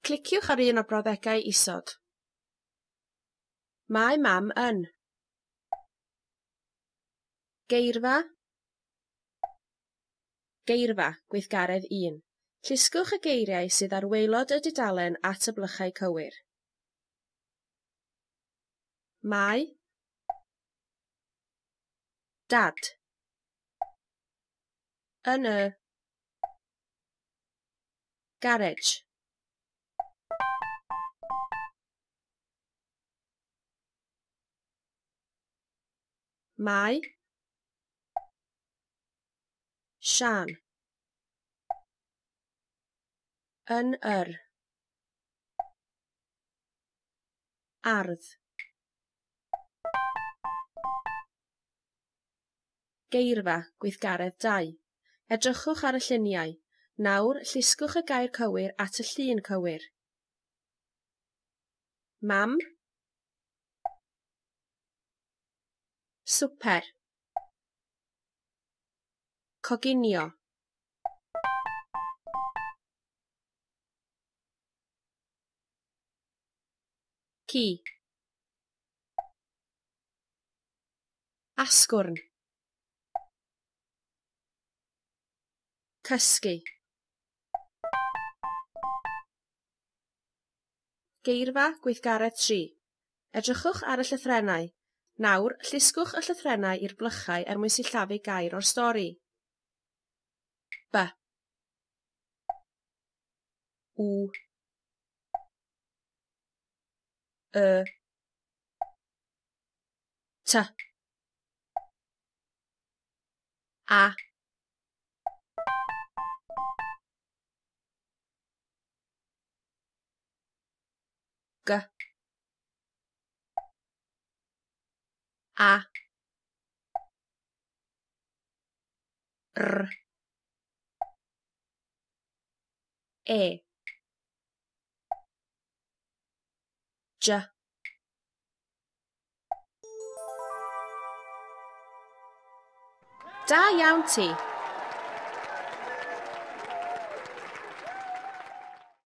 Cliciwch ar un o'r brawddegau isod. Mae mam yn. Geirfa. Geirfa, gweithgaredd 1. Llusgwch y geiriau sydd ar waelod y dudalen at y blychau cywir. Mae. Dad. Yn y. Garej. Mae. Siân. Yn yr. Ardd. Geirfa, gweithgaredd 2. Edrychwch ar y lluniau. Nawr, llusgwch y gair cywir at y llun cywir. Mam. Swper. Coginio. Ci. Asgwrn. Cysgu. Geirfa, gweithgaredd 3. Edrychwch ar y llythrennau. Nawr, llusgwch y llythrennau i'r blychau er mwyn sillafu gair o'r stori. B. U. Y. T. A. G. A. R. E. J. Da iawn ti!